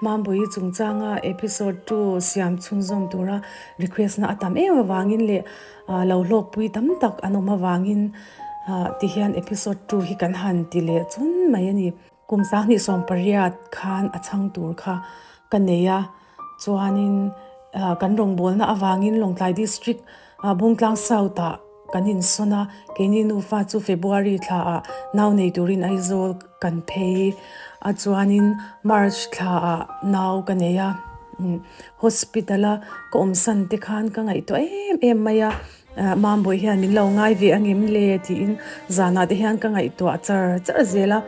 Mambawi chungchanga episode 2 siam chhunzawm tura request na a tam em avangin leh lo hlawkpui tam tak an awm avangin tihian episode 2 hi kan han ti leh chun mai a ni. Kum 2018 khan a chhang tur kha ka nei a, chuanin kan rawngbawlna avangin Lawngtlai District Bungtlang South ah kan insawn a, keini nufa chu February thla ah nau nei turin Aizawl kan phei a, chuanin March thla ah nau ka nei a, hospital a ka awmsan te khan ka ngaihtuah em em mai a. Mambawi hian min lo ngai ve angem le tiin zanah te hian ka ngaihtuah char char zel a,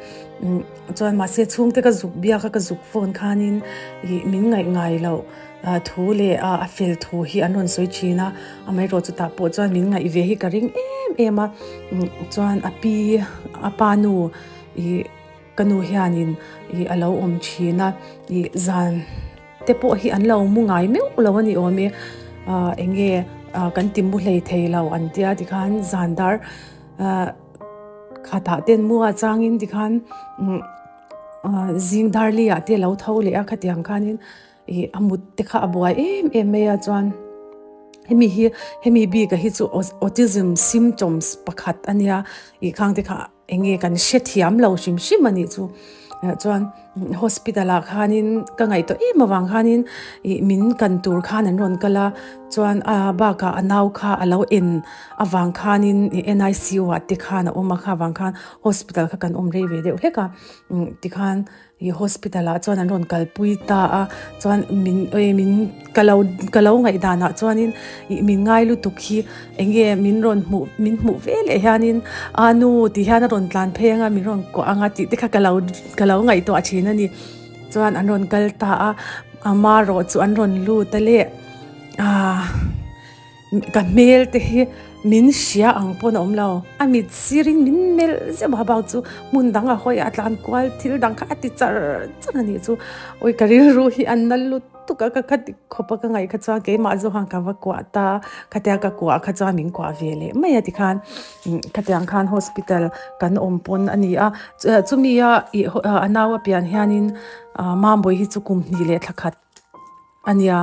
chuan mahse chhungte ka zuk biak a ka zuk phone khanin ih min ngaih ngai loh thu leh a fel thu hi an rawn sawi thin a, amaherawh chutah pawh chuan min ngaih ve hi ka ring em em a, chuan a pi a pa nu ih ka nu hianin ih a lo awm thin a ih zan. Te pawh hi an lo mu ngai meuh lo a ni awm e, ah eng nge ah kan ti mu hlei thei lo an tia tikhan zan dar ah khatah ten mu a changin tikhan umm ah zing dar li ah te a lo tho leh a khatiang khanin ih a mut te kha a buai em em mai a chuan hemi hi hemi bik ah hi chu autism symptoms pakhat a nia ih khang te kha. Eng nge kan hrethiam lo hrim hrim a nih chu. Chuan hospital ah khanin ka ngaihtuah em avang khanin ih min kan tur khan an rawn kal a, chuan a bakah a nau kha a lo en avang khanin ih NICU ah te khan a awm a, kha avang khan hospital kha kan awm rei ve deuh hlek a, tikhan Ih hospital ah chuan an rawn kalpui ta a, chuan min oi min ka lo ka lo ngaihdan ah chuanin ih min ngai lutuk hi eng nge min rawn hmuh min hmuh ve leh hianin a nu tih hian a rawn tlan phei anga min rawn kuah anga tih te kha ka lo ka lo ngaihtuah thin a ni. Chuan an rawn kal ta a, ama erawh chu an rawn lut a le ah. Ka hmel te hi min hria ang pawn a awm lo, a mit sirin min melh zeuh a bak chu hmun dang a hawi a tlan kual thil dang kha a ti char char a nih chu, awi ka rilru hi an na lutuk a ka kha ti khawp a ka ngaih kha chuan keimah zawk ang ka va kuah ta, khatia ka kuah kha chuan min kuah ve leh mai a tikhan khatiang khan hospital kan awm pawn a ni a, chumi a ih a nau a pian hianin Mambawi hi chu kum hnih leh thla khat. A nia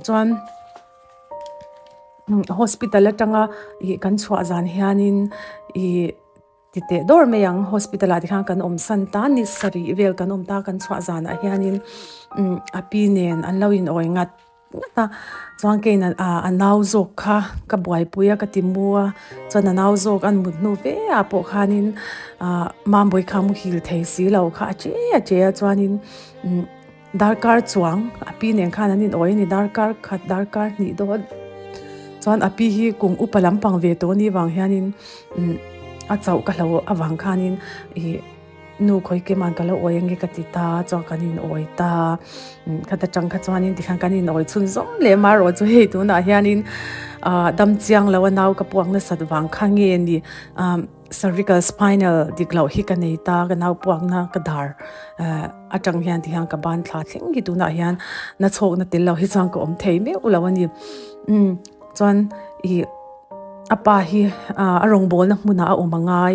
chuan hospital atanga ih kan chhuah zan hianin ih ti teh dawr mai ang hospital ah te khan kan awm san ta ni sarih vel kan awm ta kan chhuah zanah hianin a pi nen an lo in awi ngat ngat a chuan keiin a nau zawk kha ka buaipui a ka ti mu a chuan a nau zawk an mut hnu fe ah pawh khanin ah mambawi kha muhil thei si lo kha a che a che a chuanin. Darkar chuang a pi nen khan an in awi a ni darkar khat darkar hnih dawn chuan a pi hi kum upa lampang ve tawh a nih vang hianin umm a chauh ka hlo avang khanin ih nu khawi kema'n ka lo awi ange ka ti ta chuan kan in awi ta umm khata tang kha chuanin tikhan kan in awi chhun zawm leh marawh chu hei tunah hianin ah dam chiang lo a nau ka puak nasat vang kha nge ni ah. Cervical spinal dik loh hi ka nei ta, ka nau puakna ka dar atang hian ti hian ka ban thla thleng hi tunah hian na chhawkna tel lo hi chuan ka awm thei meuh lo a ni. Umm chuan ih a pa hi a rawngbawlna hmunah a awm a ngai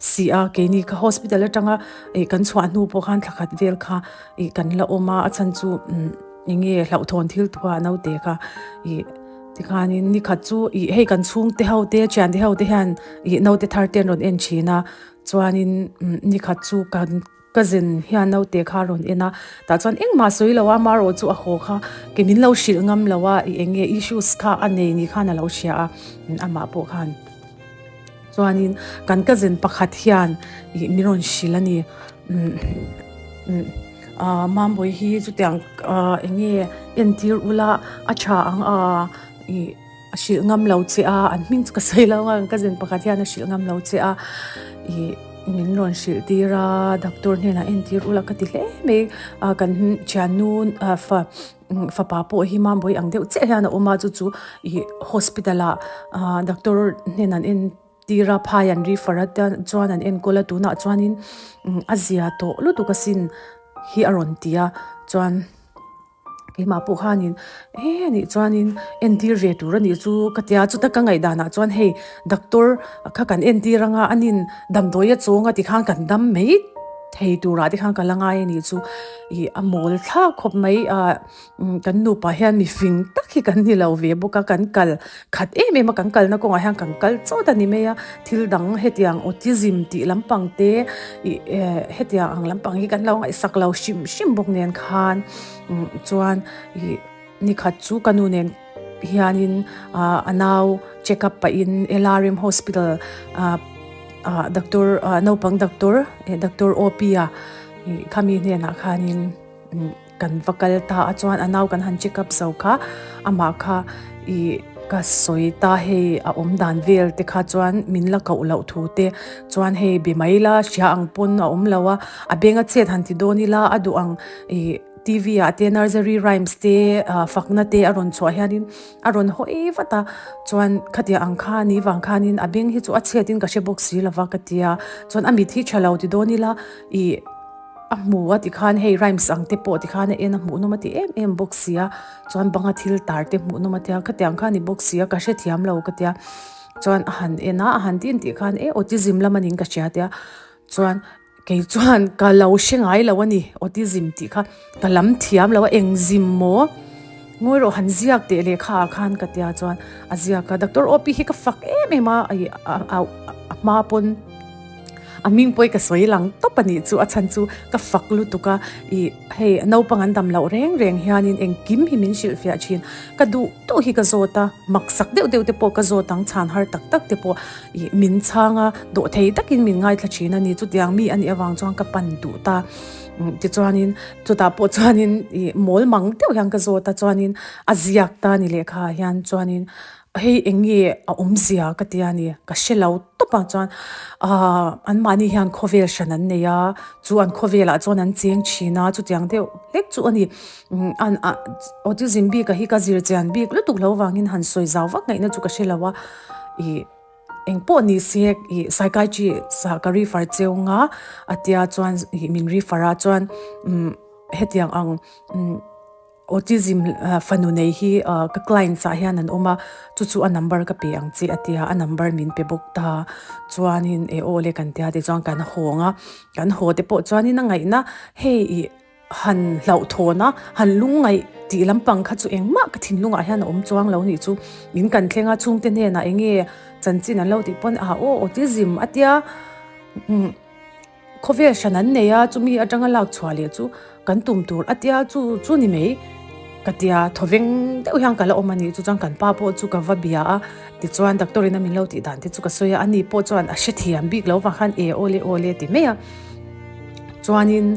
si a, keini kha hospital atanga ih kan chhuah hnu pawh khan thla khat vel kha ih kan la awm a, a chhan chu umm eng nge hlauhthawn thil thuah naute kha ih. Tikhanin nikhat chu ih hei kan chhungte ho te thiante ho te hian ih naute thar te an rawn en thin a chuanin umm nikhat chu kan cousin hian naute kha a rawn en a tah chuan engmah sawi lo a amaherawh chu a haw kha ke min lo hrilh ngam lo a ih eng nge issues kha a nei ni khan a lo hria a amah pawh khan chuanin kan cousin pakhat hian ih min rawn hrilh a ni umm umm. Ahh Mambawi hi chutiang ahh eng nge entir ula a tha ang a ih a hrilh ngam lo che a an hming chu ka sawi lo ang ka zin pakhat hian a hrilh ngam lo che a ih min rawn hrilh tir a doctor hnenah entir ula ka ti hle mai a kan thiannu ah fa fapa pawh hi Mambawi ang deuh chiah hian a awm a chu chu ih hospital ah ah doctor hnenah an en. Tira phai an refer a chuan an enkawl a tunah chuanin a zia tawh lutuk asin hi a rawn ti a chuan keimah pawh khanin e anih chuanin entir ve tur anih chu ka tia chuta ka ngaihdanah chuan hei doctor kha kan entir anga anin damdawi a chawng a tikhan kan dam mai. thei turah te khan ka la ngai a nih chu ih a mawl thlak khawp mai ah kan nupa hian mi fing tak hi kan ni lo ve bawk a kan kal khat em em a kan kalna kawngah hian kan kal chawt a ni mai a thil dang hetiang autism tih lampang te ih eh hetiang ang lampang hi kan lo ngaihsak lo hrim hrim bawk nen khan chuan ih nikhat chu ka nu nen hianin ah a nau check up pahin LRM hospital ah ah doctor ah naupang doctor eh doctor OP a ih khami hnenah khanin kan va kal ta a chuan a nau kan han check up zo kha amah kha ih ka sawi ta hei a awm dan vel te kha chuan min la koh loh thu te chuan hei be mai la hria ang pawn a awm lo a a beng a chet han ti dawn ila a duh ang ih T_V ah te nursery rhymes te ah fakna te a rawn chhuah hianin a rawn hawi vat a chuan khatiang ang kha ni vang khanin a beng hi chu a chhiat in ka hre bawk si lova ka tia chuan a mit hi tha lo ti dawn ila ih. A hmu a tikhan hei rhymes ang te pawh tikhan a en a hmuh nawm a ti em em bawk si a chuan banga thil tar te hmuh nawm a tia khatiang kha a ni bawk si a ka hrethiam lo ka tia chuan a han en a a han tin tih khan eh autism lam a ning ka hria tia chuan kei chuan ka lo hre ngai lo a ni autism tih kha ka lam thiam lo a engzim maw ngawi rawh han ziak teh lehkha ah khan ka tia chuan a ziak a doctor OP hi ka fak em em a a hma pawn. A hming pawh hi ka sawi lang tawp a nih chu a chhan chu ka fak lutuk a ih hei naupang an dam loh reng reng hianin engkim hi min hrilh fiah thin ka duh duh hi ka zawt a maksak deuh deuh te pawh ka zawt ang chhan har tak tak te pawh ih min chhang a dawh thei takin min ngaithla thin a ni chutiang mi a nih avang chuan ka pan duh ta tichuanin chutah pawh chuanin ih mawl mang deuh hian ka zawt a chuanin a ziak ta a ni lehkha ah hian chuanin. Hei eng nge a awmzia ka ti a ni, ka hre lo tawp a chuan ahh anmahni hian khawvel hran an nei a, chu an khawvelah chuan an cheng thin a, chutiang deuh hlek chu a ni. An ah autism bik a hi ka zir chian bik lutuk lo vangin han sawi zau vak ngaihna chu ka hre lo a, ih eng pawh ni se ih psychiatrist ah ka refer cheu nga a tia chuan ih min refer a chuan umm hetiang ang umm. Autism fanu nei hi ka clients ah hian an awm a, chu chu a number ka pe ang che a tia, a number min pe bawk ta. Chuanin e aw le kan tia tichuan kan hawng a, kan haw te pawh chuanin a ngaihna hei ih han hlauhthawn a, han lungngaih tih lampang kha chu engmah ka thinlungah hian a awm chuang lo nih chu. In kan thleng a, chhungte hnenah eng nge chanchin an lo tih pawn ah aw autism a tia umm. Khawvel hran an nei a, chumi atanga lak chhuah leh chu kan tum tur a tia chu chu ni mai ka tia thawveng deuh hian ka la awm a ni. Chu chuan kan pa pawh chu ka va bia a, tichuan doctor in a min lo tih dan te chu ka sawi a, ani pawh chuan a hrethiam bik lo vang khan e aw le aw le ti mai a. Chuanin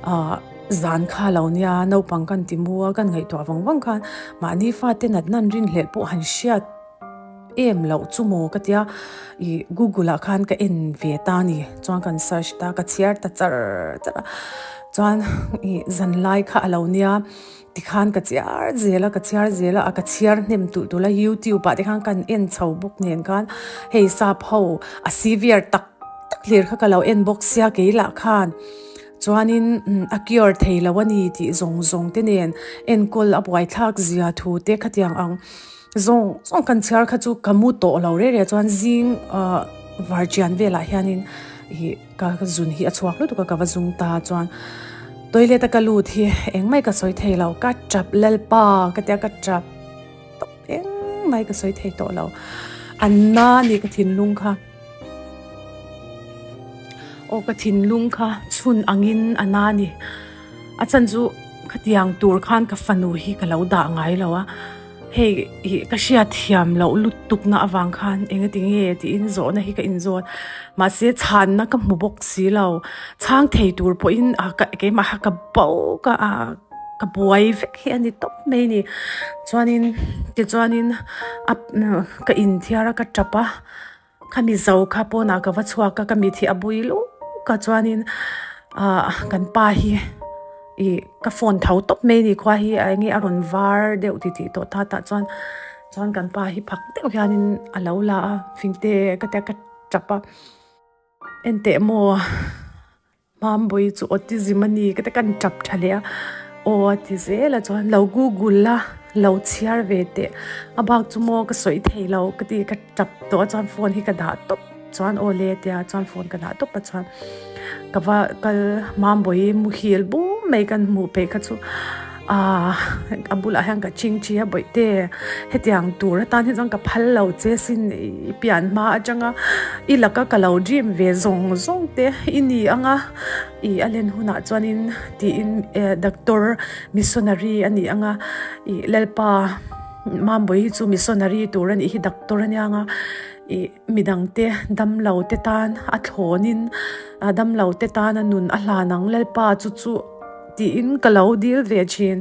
ah zan kha lo nia naupang kan ti mu a, kan ngaihtuah vang vang khan mahni fate natna an rinhlelh pawh han hriat. Em loh chu maw ka tia ih google ah khan ka en ve ta a ni chuan kan search ta ka chhiar ta char char a chuan ih zanlai kha a lo nia tikhan ka chhiar zel a ka chhiar zel a ka chhiar hnem tulh tulh a youtube ah te khan kan en chho bawk nen khan hei sap ho a severe tak tak hlir kha ka lo en bawk sia keilah khan chuanin a cure thei lo a ni tih zawng zawng te nen enkawl a buaithlak zia thu te khatiang ang. Zawng zawng kan chhiar kha chu ka mu tawh lo reh reh chuan zing ah varṭian velah hianin ih ka zun hi a chhuak lutuk a ka va zung ta chuan toilet a ka lut hi engmah ka sawi thei lo ka tap lalpa ka tia ka tap tawp engmah ka sawi thei tawh lo an na a ni ka thinlung kha aw ka thinlung kha chhun angin a na a ni a chhan chu khatiang tur khan ka fanu hi ka lo dah ngai lo a. Hei ih ka hriat thiam loh lutuk na avang khan eng ati nge tiin zawhna hi ka inzawn mahse chhanna ka hmu bawk si lo chhang thei tur pawhin ah ka keimah kha ka bo ka ah ka buai vek hi a ni tawp mai a ni chuanin tichuanin a ka inthiar a ka tap a. Ka mizo kha pawnah ka va chhuak a, ka mit hi a bui luk a chuanin ah kan pa hi ih ka phone tho tawp mai a ni khua hi a enge a rawn var deuh ti tih tawh ta tah chuan chuan kan pa hi phak deuh hianin a lo la a fingte ka tia ka tap a enteh maw. Mambawi chu autism a ni ka ti kan tap tha leh a aw a ti zel a chuan lo google a lo chhiar ve teh a bak chu maw ka sawi thei lo ka ti ka tap tawh a chuan phone hi ka dah tawp chuan aw le tia chuan phone ka dah tawp a chuan. Ka va kal Mambawi muhil bum mai kan hmuh peih kha chu aah a bulah hian ka chingchi a bawihte hetiang tur atan hi chuan ka phal lo che sin i pian hma atanga i laka ka lo dream ve zawng zawng te i ni ang a ih a len hunah chuanin tiin eh doctor missionary a ni ang a ih Lalpa Mambawi hi chu missionary tur a nih hi doctor a nia ang a ih. Midangte damlo te tan a thlawnin damlo te tana nun a hlan ang Lalpa chu chu tiin ka lo dil ve thin.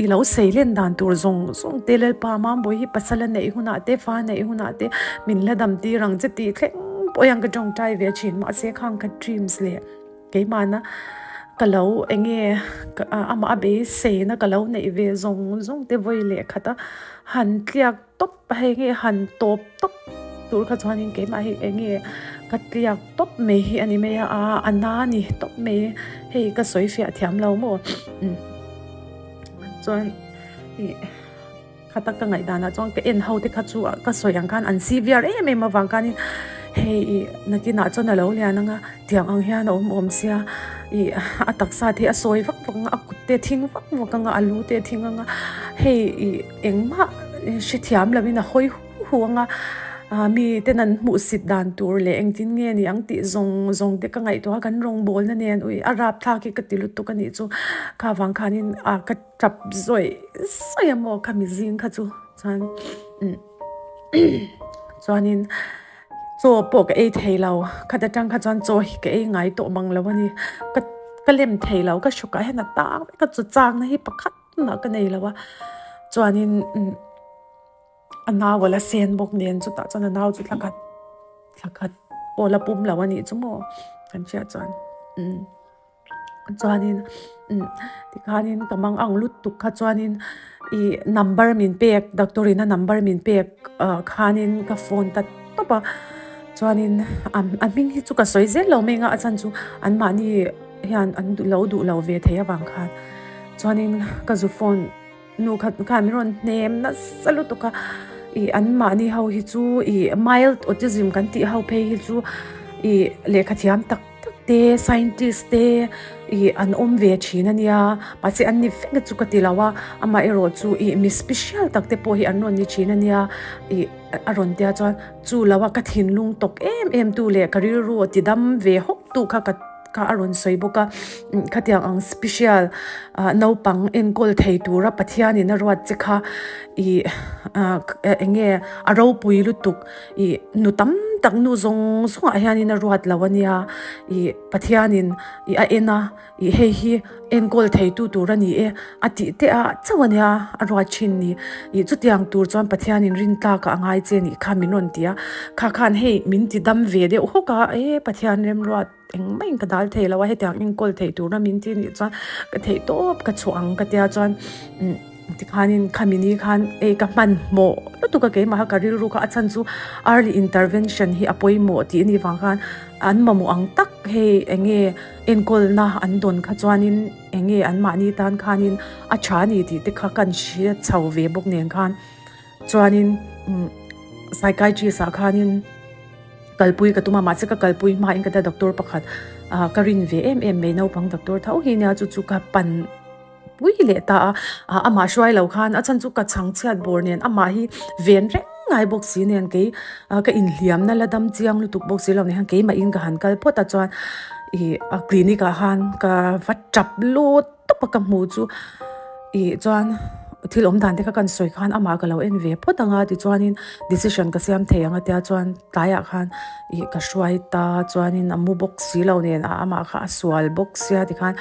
I lo sei len dan tur zawng zawng te Lalpa Mambawi hi pasal a neih hunah te fa neih hunah te min la dam tir ang che tih thleng pawh hian ka tawngtai ve thin. Mahse khang ka dreams leh keimahna ka lo eng nge amah a beiseina ka lo neih ve zawng zawng te vawi leh khat a han tliak tawp. Hei nge han tawp tawp tur kha chuanin keimah hi eng nge ka tliak tawp mai hi a ni mai a, a na a ni tawp mai hei ka sawi fiah thiam lo maw chuan ih khata ka ngaihdanah chuan ka en ho te kha chu ka sawi ang khan an severe em em avang khanin hei ih nakinah chuan a lo lian ang a tiang ang hian a awm awm sia ih a taksa te hi a sawi vak vak ang a a kut te a thing vak vak ang a a lu te a thing ang a hei ih. Engmah hrethiam loin a hawi hu hu ang a, mi ten an hmuhsit dan tur leh engtin nge ni ang tih zawng zawng te ka ngaihtuah a, kan rawngbawlna nen ui a rapthlak hi ka ti lutuk a nih chu kha vang khanin a ka tap zawih zawih a maw khami zing kha chu chuan chuanin chaw pawh ka ei thei lo khat atang kha chuan chaw hi ka ei ngai tawh mang lo a ni ka ka lem thei lo ka hrawkah hian a tang vek a chaw changna hi pakhat. Mah ka nei lo a chuanin a nau a la sen bawk nen chutah chuan a nau chu thla khat thla khat pawh la pum lo a nih chu maw kan hriat chuan umm chuanin umm tikhanin ka mang ang lutuk kha chuanin ih number min pek doctor in a number min pek ah khanin ka phone ta tawp a chuanin a hming hi chu ka sawi zel lo mai ang a a chhan chu anmahni hian an lo duh lo ve thei avang khan. Chuanin ka zu phone nu khat khan min rawn hnem nasa lutuk a, ih an mahni ho hi chu ih mild autism kan tih ho phei hi chu ih lehkha thiam tak tak te scientist te ih an awm ve thin a nia mahse an ni vek chu ka ti lo a amaherawh chu ih mi special tak te pawh hi an rawn ni thin a nia ih a rawn tia chuan chu lo a ka thinlung tawk em em tu leh ka rilru a ti dam ve hawk tu kha ka. Kha a rawn sawi bawk a, khatiang ang special naupang enkawl thei tura Pathianin a ruat che kha ih eng nge a ropui lutuk ih nu tam tak nu zawng zawngah hianin a ruat lo a nia ih Pathianin ih a en a ih hei hi enkawl thei tu tur a ni e a tih teh a chauh a nia a ruat thin ni ih chutiang tur chuan Pathianin rintlak ah a ngai che nih kha min rawn ti a kha khan hei min ti dam ve deuh hawk a e Pathian remruat. Engmah in ka dal thei lo a, hetiang enkawl theih tura min ti nih chuan ka theih tawp ka chhuah ang ka tia chuan tikhanin khami ni khan ei ka hmanhmawh lutuk a keimah kha ka rilru kha a chhan chu early intervention hi a pawimawh tih anih vang khan an mamawh ang tak hei eng nge enkawlna an dawn kha chuanin eng nge anmahni tan khanin a tha a ni tih te kha kan hria chho ve bawk nen khan chuanin psychiatrist ah khanin. Kalpui ka tum a, mahse ka kalpui hmain ka tia doctor pakhat ah ka rin ve em em mai naupang doctor tho hi nia chu chu ka pan pui leh ta a, ah amah hruai lo khan a chhan chu ka chhang chhiat bawr nen amah hi ven reng ngai bawk si nen kei ah ka inhliamna la dam chiang lutuk bawk si lo nen khan keimah in ka han kal phawt a chuan ih a clinic ah khan ka va tap lut tawp a ka hmu chu ih chuan thil awm dan te kha kan sawi khan amah ka lo en ve phawt ang a tichuanin decision ka siam thei ang a tia chuan tlaiah khan ih ka hruai ta chuanin a mu bawk si lo nen a amah kha a sual bawk sia tikhan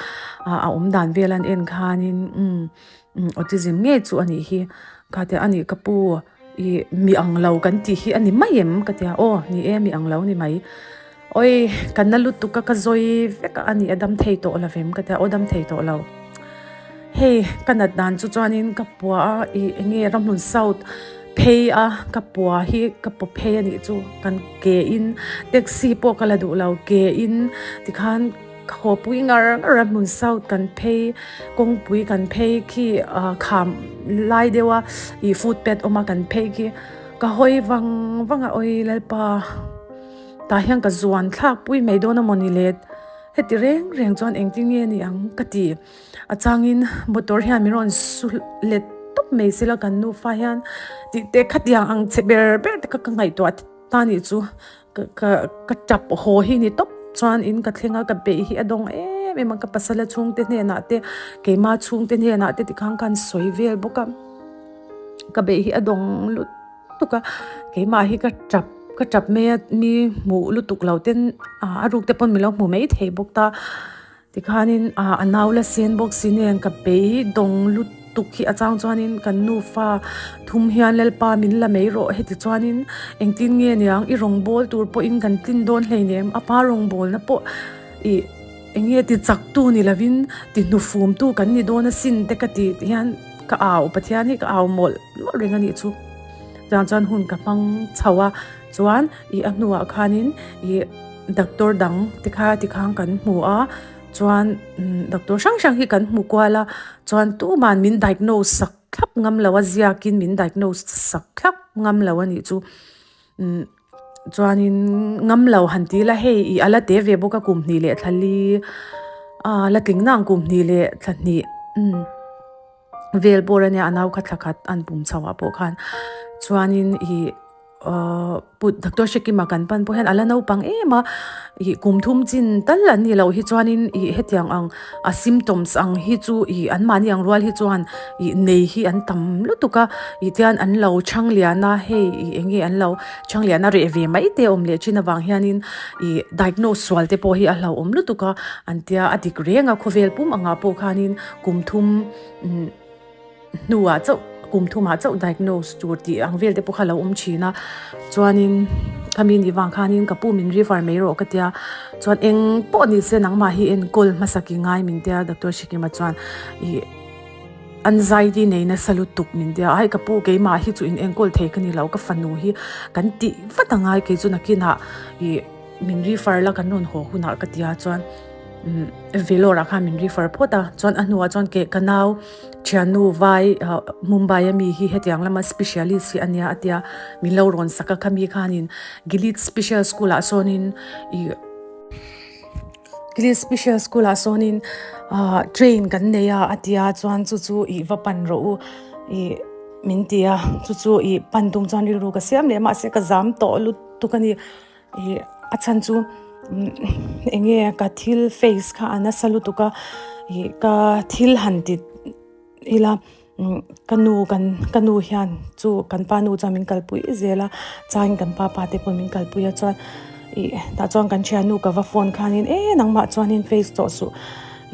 ah a awm dan vel an en khanin umm autism ngei chu a nih hi kha tia a nih ka pu ih mi ang lo kan tih hi a ni mai em ka tia aw ni e mi ang lo ni mai. Oi, ka na lutuk a, ka zawi vek a, a nih a dam thei tawh lo vem ka tia, aw dam thei tawh lo. Hei, ka nat dan chu chuanin ka pua a, ih eng nge Ramhlun South phei a, ka pua hi ka paw phei a nih chu, kan ke in taxi pawh ka la duh lo, ke in tikhan ka haw pui ngar ngar a, Ramhlun South kan phei, kawngpui kan phei khi kham lai deuh a, ih footpath awm a kan phei khi ka hawi vang vang a, oi Lalpa. Tah hian ka zuan thlak pui mai dawn a maw ni le? Heti reng reng chuan engtin nge ni ang ka ti. A changin motor hian min rawn su let tawp mai sela kan nufa hian tih te khatiang ang che ber ber te kha ka ngaihtuah ta nih chu. Ka ka ka tap haw hi ni tawp chuan in ka thleng a ka beih hi a dawng em em a ka pasal a chhungte hnenah te keima chhungte hnenah te tikhan khan sawi vel bawk a ka beih hi a dawng lutuk a keimah hi ka tap ka tap mai a mi hmuh lutuk lo ten a ruk te pawn min lo hmu mai thei bawk ta. Tikhanin a nau la sen bawk si nen ka bei dawng lutuk hi a chang chuanin kan nufa thum hian Lalpa min la mai rawh heti chuanin engtin nge niang i rawngbâwl tur pawhin kan tlin dawn hleinem a pa rawngbâwlna pawh ih eng nge ti chaktu ni lovin ti hnufumtu kan ni dawn asin te ka ti hian ka au Pathian hi ka au mawlh mawlh reng a nih chu. Chutiang chuan hun ka hmang chho a chuan ih a hnuah khanin ih. Doctor dang te kha tikhan kan hmu a chuan doctor hrang hrang hi kan hmu kual a chuan tuman min diagnose sak thlap ngam lo a ziakin min diagnose sak thlap ngam lo a nih chu umm chuanin ngam lo han ti ila hei ih a la te ve bawk a kum hnih leh thla li a la tling nang kum hnih leh thla hnih umm vel bawr a nia a nau kha thla khat an pum chho ah pawh khan chuanin ih. Ahh put doctor Hrekima kan pan pawh hian a la naupang em a ih kum thum chin tal an nih loh hi chuanin ih hetiang ang a symptoms ang hi chu ih anmahni ang rual hi chuan ih nei hi an tam lutuk a ih tian an lo chhang lian a hei ih eng nge an lo chhang lian a reh ve mai te a awm leh thin avang hianin ih diagnose sual te pawh hi a hlauhawm lutuk a an tia a dik reng a khawvel pum angah pawh khanin kum thum umm. Hnuah chauh kum thumah chauh diagnose tur tih ang vel te pawh kha lo awm thin a chuanin khami nih vang khanin ka pu min refer mai rawh ka tia chuan eng pawh ni se nangmah hi enkawl hmasa ki ngai min tia doctor Hrekima chuan ih anxiety nei nasa lutuk min tia ai ka pu keimah hi chu in enkawl thei ka ni lo ka fanu hi kan tih vat angai kei chu nakinah ih min refer la kan rawn haw hunah ka tia chuan Vellore ah khan min refer phawt a chuan a hnuah chuan keh ka nau thiannu vai Mumbai ami hi hetiang lama specialist hi a nia a tia min lo rawn sak a khami khanin Gilead special school ah sawnin ih Gilead special school ah sawnin ah train kan nei a a tia chuan chu chu ih va pan rawh u ih min ti a chu chu ih pan tum chuan rilru ka siam leh mahse ka zam tawh lutuk a ni. Ih a chhan chu eng nge ka thil face kha a nasa lutuk a ih ka thil han ti ila ka nu kan ka nu hian chu kan pa nu chuan min kalpui zel a chuan kan pa pa te pawh min kalpui a chuan ih tah chuan kan thiannu ka va phone khanin e nangmah chuanin face tawh suh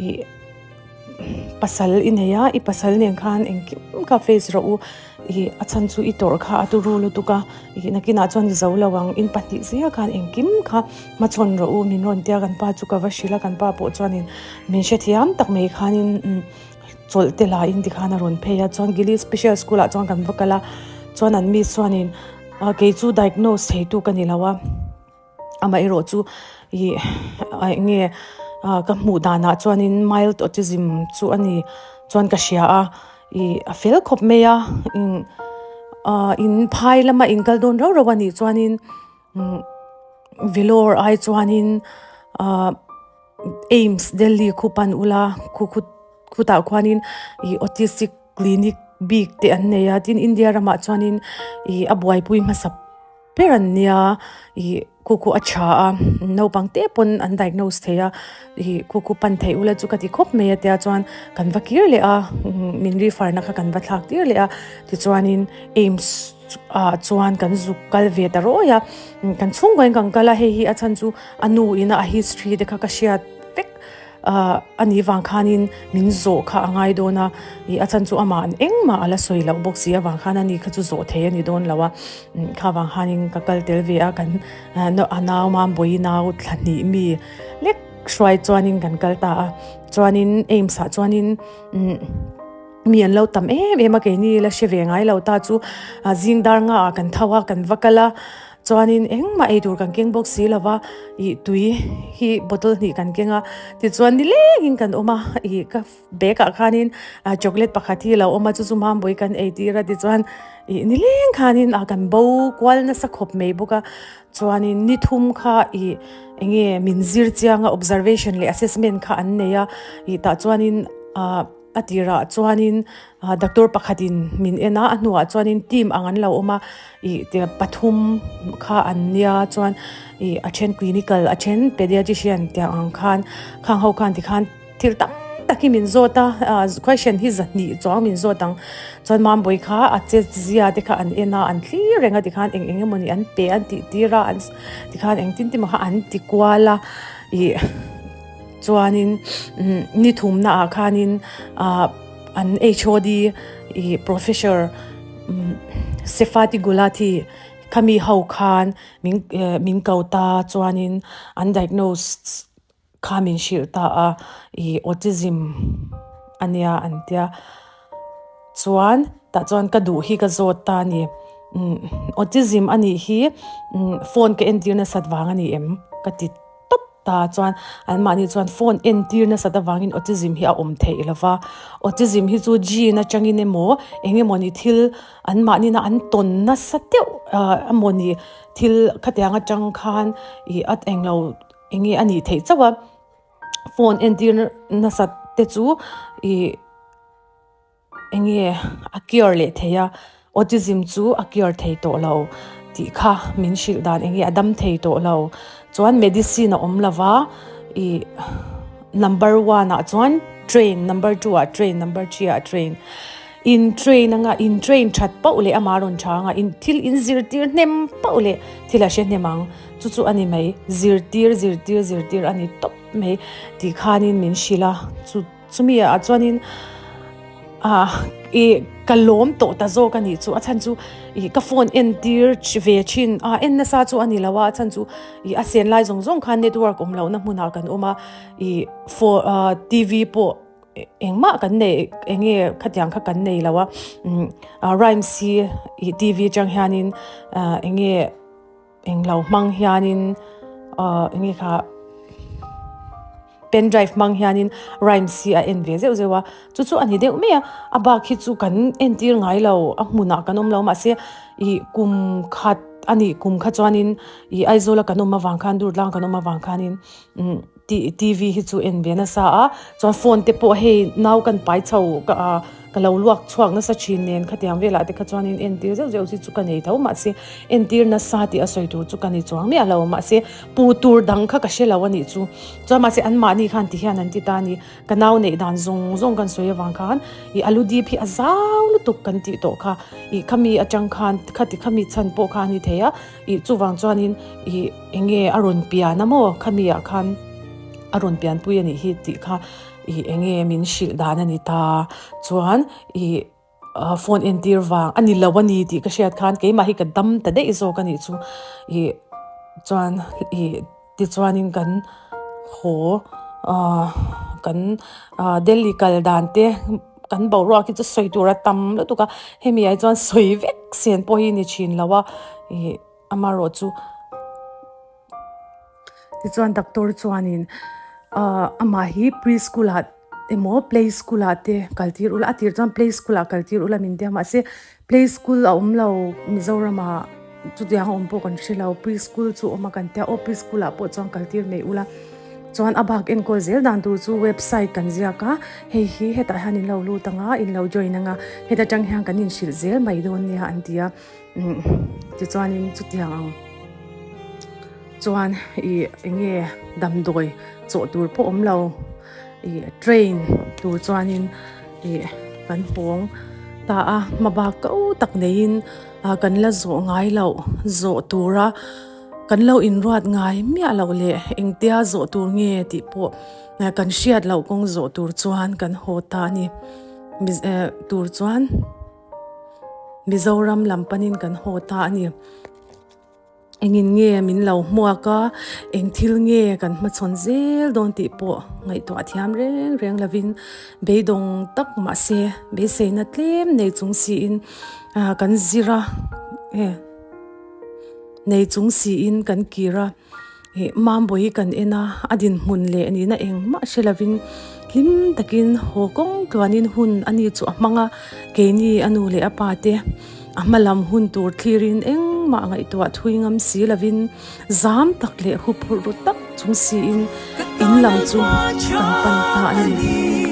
ih. Pasal i nei a, i pasal nen khan engkim kha face rawh u, ih a chhan chu i tawrh kha a turu lutuk a, ih nakinah chuan i zo lo ang, in pahnih zel khan engkim kha hmachhawn rawh u min rawn tia kan pa chu ka va hrilh a, kan pa pawh chuanin min hrethiam tak mai khanin chawlh te la in tikhan a rawn phei a, chuan Gili special school ah chuan kan va kal a, chuan an miss chuanin kei chu diagnose theitu ka ni lo a. Amaherawh chu ih eng nge ka hmuh danah chuanin mild autism chu a ni chuan ka hria a ih a fel khawp mai a in phai lama in kal dawn rauh rauh a nih chuanin Vellore ai chuanin ah. AIIMS Delhi khu pan ula khu khu khutah khuanin ih autistic clinic bik te an nei a tin India ramah chuanin ih a buaipui hmasa ber an nia ih khu khu a tha a naupang te pawn an diagnose thei a ih khu khu pan theih ula chu ka ti khawp mai a tia chuan kan va kir leh a min refer na kha kan va thlak tir leh a tichuanin AIIMS ah chuan kan zuk kal ve ta rawi a kan chhungkaw in kan kal a hei hi a chhan chu. A nu ina a history te kha ka hriat vek ah a nih vang khanin min zawh kha a ngai dawn a ih a chhan chu amah engmah a la sawi loh bawk si avang khan ani kha chu zawh thei a ni dawn lo a kha vang khanin ka kal tel ve a kan a nau mambawi nau thla hnih mi lek hruai chuanin kan kal ta a chuanin AIIMS ah chuanin umm mi an lo tam em em a keini la hre ve ngai lo ta chu zing dar nga ah kan tho a kan va kal a. Chuanin engmah ei tur kan keng bawk si lo va, ih tui hi bottle hnih kan keng a, tichuan nilengin kan awm a, ih ka bag ah khanin chocolate pakhat hi a lo awm a, chu chu mambawi kan ei tir a, tichuan ih nileng khanin ah kan bo kual nasa khawp mai bawk a, chuanin ni thum kha ih eng nge min zir chiang a observation leh assessment kha an nei a, ih tah chuanin ah. A tirah chuanin doctor pakhatin min en a, a hnuah chuanin team ang an lo awm a, ih te pathum kha an nia chuan ih a then clinical a then pediatrician tiang ang khan khang ho khan tikhan thil tam tak hi min zawt a, ah question hi zahnih chuang min zawt ang chuan mambawi kha a che zia te kha an en a an thlir reng a tikhan eng eng emawni an pe an tih tir a an tikhan engtin te maw kha an ti kual a ih. Chuanin ni thumna ah khanin ah an HOD ih professor Sefati Gulati khami ho khan min eh min ko ta chuanin an diagnose kha min hrilh ta a ih autism ania an tia chuan tah chuan ka duh hi ka zawt ta a ni autism anih hi phone ka entir nasat vang a ni em ka ti. tawp ta chuan anmahni chuan phone entir nasat avangin autism hi a awm theih lo va, autism hi chu gene atangin emaw eng emawni thil anmahnina an tawn nasa deuh ah emawni thil khatiang atang khan ih a englo eng nge a nih theih chauh a phone entir nasat te chu ih. Eng nge a cure leh thei a, autism chu a cure thei tawh lo tih kha min hrilh dan eng nge a dam thei tawh lo. Chuan medicine a awm lo va, ih number one ah chuan train, number two ah train, number three ah train. In train anga in train that pauh leh amah rawn tha anga in thil in zirtir hnem pauh leh thil a hre hnem ang. Chu chu a ni mai, zirtir zirtir zirtir a ni tawp mai tih khanin min hrilh a chu. Chumi ah chuanin ah ih ka lawm tawh ta zawk a nih chu a chhan chu ih ka phone en tir ve thin a en nasa chu a ni lo a a chhan chu ih a sen lai zawng zawng khan network awm lohna hmunah kan awm a ih phone ah T V pawh engmah kan nei eng nge khatiang kha kan nei lo a umm rhymes hi ih T V atang hianin ah eng nge. Englo hmang hianin ahh enge kha pen drive hmang hianin rhymes hi a en ve zeuh zeuh a chu chu a ni deuh mai a a bak hi chu kan entir ngai lo a hmunah kan awm lo mahse ih kum khat a nih kum kha chuanin ih Aizawl a kan awm avang khan Durtlang kan awm avang khanin umm T V hi chu en ve nasa a chuan phone te pawh hei nau kan pai chho ka ah ka lo luak chhuak nasa thin nen khatiang velah te kha chuanin entir zeuh zeuh hi chu ka nei tho mahse entir nasa tih a sawi tur chu ka ni chuang miah lo mahse pu tur dang kha ka hre lo a nih chu chuan mahse anmahni khan ti hian an ti ta a ni ka nau neih dan zawng zawng kan sawi avang khan ih a lu dip hi a zau lutuk kan tih tawh kha ih khami atang khan khati khami chhan pawh kha a ni thei a ih chuvang chuanin ih eng nge a rawn pian a maw khami ah khan a rawn pianpui a nih hi tih kha ih eng nge min hrilh dan a ni ta chuan ih phone entir vang a ni lo a ni tih ka hriat khan keimah hi ka dam ta daih zawk a nih chu ih chuan ih tichuanin kan haw ah kan ah Delhi kal dan te kan boruak hi chu sawi tur a tam lutuk a hemi ah hi chuan sawi vek sen pawh hi ni thin lo a ih. Amaherawhchu tichuan doctor chuanin ah amah hi pre school ah emaw play school ah te kal tir ula a tir chuan play school ah kal tir ula min tia mahse play school a awm lo Mizoram ah chutiang a awm pawh kan hre lo pre school chu a awm a kan tia aw pre school ah pawh chuan kal tir mai ula chuan a bak enkawl zel dan tur chu website kan ziak a hei hi hetah hian in lo lut ang a in lo join ang a heta tang hian kan inhrilh zel mai dawn nia an ti a. Tichuanin chutiang ang chuan ih eng nge damdawi chawh tur pawh awm lo ih train tur chuanin ih kan hawng ta a hma bak ko tak neiin ah kan la zawh ngai loh zawh tura kan lo inruat ngai miah loh leh engtia zawh tur nge tih pawh kan hriat loh kawng zawh tur chuan kan haw ta a ni tur chuan. Mizoram lam panin kan haw ta a ni. Engin nge min lo hmuak a, eng thil nge kan hmachhawn zel dawn tih pawh ngaihtuah thiam reng reng lovin beidawng tak mahse beiseina tlem nei chung siin kan zir a. nei chung siin kan kir a, ih Mambawi kan en a, a dinhmun leh nihna engmah hre lovin hlim takin haw kawng tluanin hun a ni chu a hmang a, keini a nu leh a pa te a hma lam hun tur thlirin engmah ngaihtuah thui ngam si lovin zam tak leh huphurh ru tak chung siin in lam chu kan pan ta a ni.